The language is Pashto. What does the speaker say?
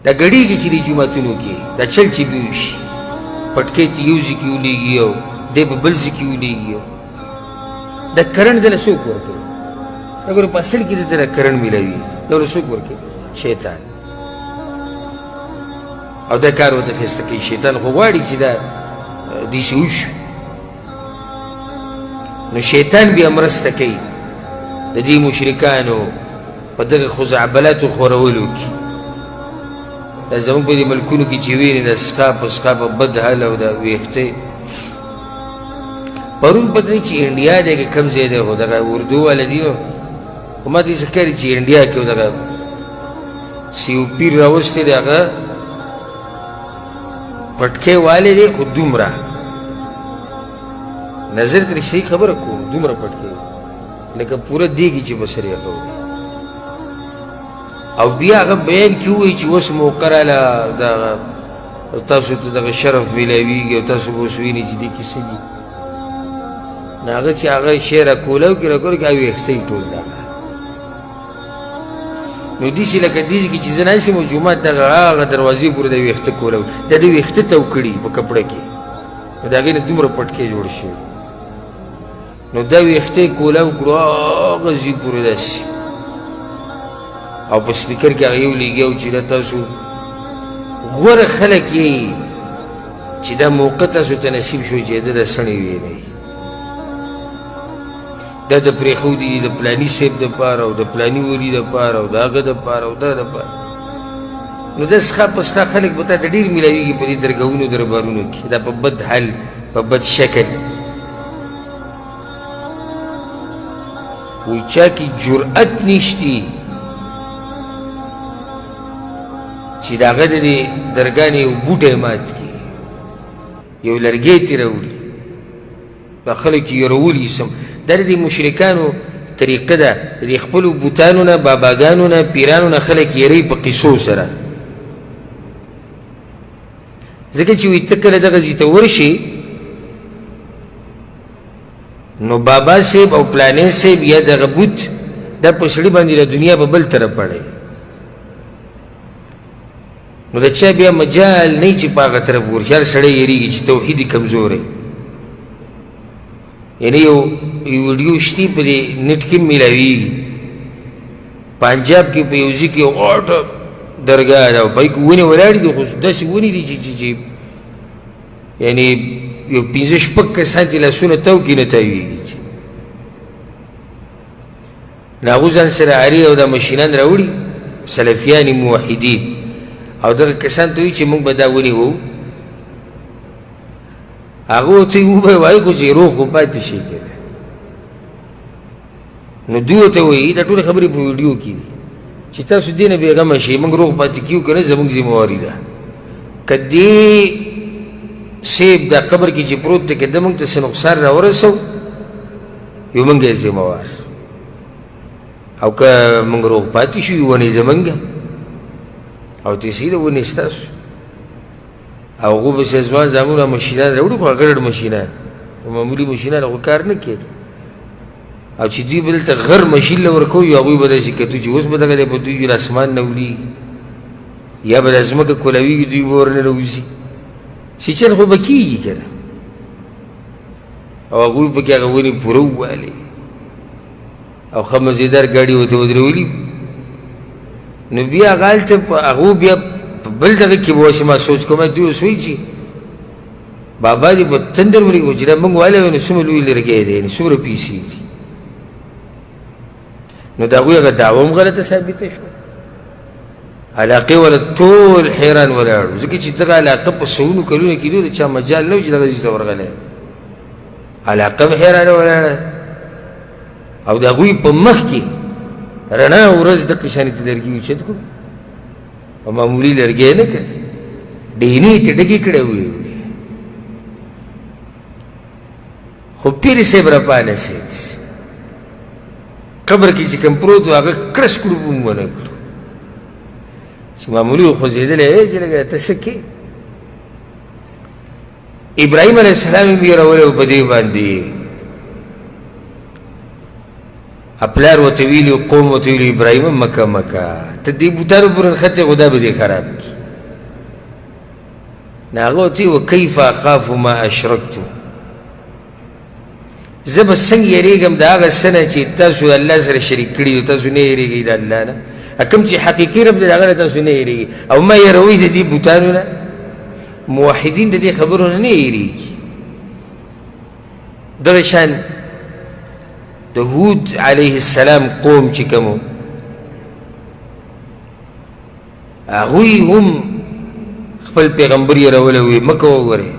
دا ګډېږي چې د جوماتونو کې دا چل چې بې وشي، پټکی چې یو ځای کې ولېږي او دی په بل ځای کې ولېږي. دا کرنټ دله څوک ورکوي؟ دا ګوره په اصل کې دته دا کرنټ میلاوي، دا ورته څوک ورکوي؟ شیطان. او دا کار ورته ښایسته کوي. شیطان خو غواړي چې دا داسې وشي، نو شیطان بیا مرسته کوي د دې مشرکانو په دغه خزعبلاتو خورولو کې. دا زموږ په دې ملکونو کې چې وینې د سقا په سقا په بد حال او د ویښتې پرون پته نه چې انډیا دی که کوم ځای دی، خو دغه اردو والا دي، نو خو ما ته داسې ښکاري چې انډیا کې دغه سیو پیر راوستی دی، هغه پټکی والی دی، خو دومره نظر ترې صحیح خبره کوم، دومره پټکی لکه پوره دیږي چې په سر یې دی. او بیا هغه بیان کې ووایي چې اوس موقع راله، دغه تاسو ته دغه شرف میلاویږي او تاسو به اوس وینئ چې دې کې څه دي. نو هغه چې هغه شی راکولاو کې راکولو کې هغه ویښته یې ټول دغه نو داسې لکه داسې کې چې زه ناست یم جومات دغه هغه دروازې پورې د ویښته کولاو، دا د ویښته تاو کړي په کپړه کې، نو د هغې نه دومره پټکی جوړ شوی، نو دا ویښته یې کولاو کړو هغه ځای پورې داسې. او په سپیکر کې هغه یو لګیا و چې دا تاسو غوره خلک یئ چې دا موقع تاسو ته نصیب شو چې ده د سڼې وینئ، دا د پرېښودي دي د پلاني صاحب دپاره او د پلاني ولي دپاره او د هغه دپاره او دا دپاره. نو دا سخا په سخا خلک به تا ته ډېر میلاویږي په دې درګاهونو دربارونو کې، دا په بد حال په بد شکل. وایي چا کې جرأت نشتي چې د هغه د دې درګاه نه یو بوټی مات کړي، یو لرګی ترې راوړي، دا خلک یې یرولي سم. دا د دې مشرکانو طریقه ده، د دې خپلو بتانو نه، باباګانو نه، پیرانو نه خلک یروي په قصو سره، ځکه چې وایي ته کله دغه ځای ته ورشې نو بابا صاحب او پلانې صاحب یا دغه بت دا په سړي باندې د دنیا په بل طرف اړوي، نو د چا بیا مجال نه چې په هغه طرف ورشي. هر سړی یریږي چې توحید یې کمزوری. یعنې یو ویډیو شتي په دې نټ کې میلاویږي، پنجاب کې په یو ځای کې غټه درګاه ده او په هغې کې ونې ولاړې دي، خو داسې ونې دي چې یعنې یو پنځه شپږ کسان چې لاسونه تاو کړي نه تاویږي. نو هغو ځان سره ارې او دا مشینان راوړي، سلفیان موحدین، او دغه کسان ته وایي چې موږ به دا ونې وو. هغه ورته وبه وایي خو چې روغ خو پاتې شي که نه. نو دوی ورته وایي دا ټولې خبرې په ویډیو کې دي چې تاسو دې نه بېغمه شئ، موږ روغ پاتې کیو که نه زموږ ذمهواري ده. که دې صیب دا قبر کې چې پروت دی که ده موږ ته څه نقصان راورسو یو موږ یې ذمهوار، او که موږ روغ پاتې شو یو ونې زموږ او ته صحیح ده ونې ستاسو. او هغو به څه ځوان زامنو مشینان راوړي، خو هغه غټ مشینان، معمولي مشینان خو کار نه کوي. او چې دوی به دلته غر مشین له ورکوي، هغوی به داسې کتو چې اوس به دغه دی په دوی له اسمان نه وړي یا به د ځمکه کولاویږي، دوی به ورنه راوځي. چې چل خو به کېږي که نه. او هغوی پکې هغه ونې پوره ووالې او ښه مزېدار ګاډي ورته ودرولي. نو بیا هغه هلته هغو بیا په بل دغه کې به اوس ما سوچ کوم، دوی اوس وایي چې بابا دې په تندر ولېږو چې دا موږ والی نو څومره لوی لرګی دی، نو څومره پیسې دي. نو د هغوی هغه دعوه هم غلطه ثابته شوه. علاقې والا ټول حیران ولاړ وو، ځکه چې دغه علاقه په سوونو کلونو کې د چا مجال نه و چې دغه ځای ته ورغلی. علاقه هم حیرانه ولاړه او د هغوی په مخ کې رڼا ورځ دقې شانې ته لرګي اوچت کړو، او معمولي لرګی نه کړ، ډینې ته ډکې کړی وې وړې. خو پیر صاحب راپانسېد، قبر کې چې کوم پروت و هغه کړس کړو هم ونه کړو، چې معمولي خوځېدلی وی چې لږه ته څه کې. ابراهیم علیه السلام یې ویرولی و په دې باندې. پلار ورته ویلي، قوم ورته ویلي، ابراهیمه مکه مکه، ته دې بوتانو پورې نښتې، خو دا به دې خراب کړي. نو هغه ورته ویلي، وکیف اخاف ما اشرکتو، زه به څنګه یېرېږم د هغه څه نه چې تاسو الله سره شریک کړي دي؟ تاسو نه یېرېږئ د الله نه، کوم چې حقیقي رب دی د هغه نه تاسو نه یېرېږئ، او ما یېروئ د دې بوتانو نه. موحدین د دې خبرو نه نه یېرېږي. دغه شان د هود علیه السلام قوم چې کوم، هغوی هم خپل پیغمبر یې راولی، وي مه کوه وګورئ.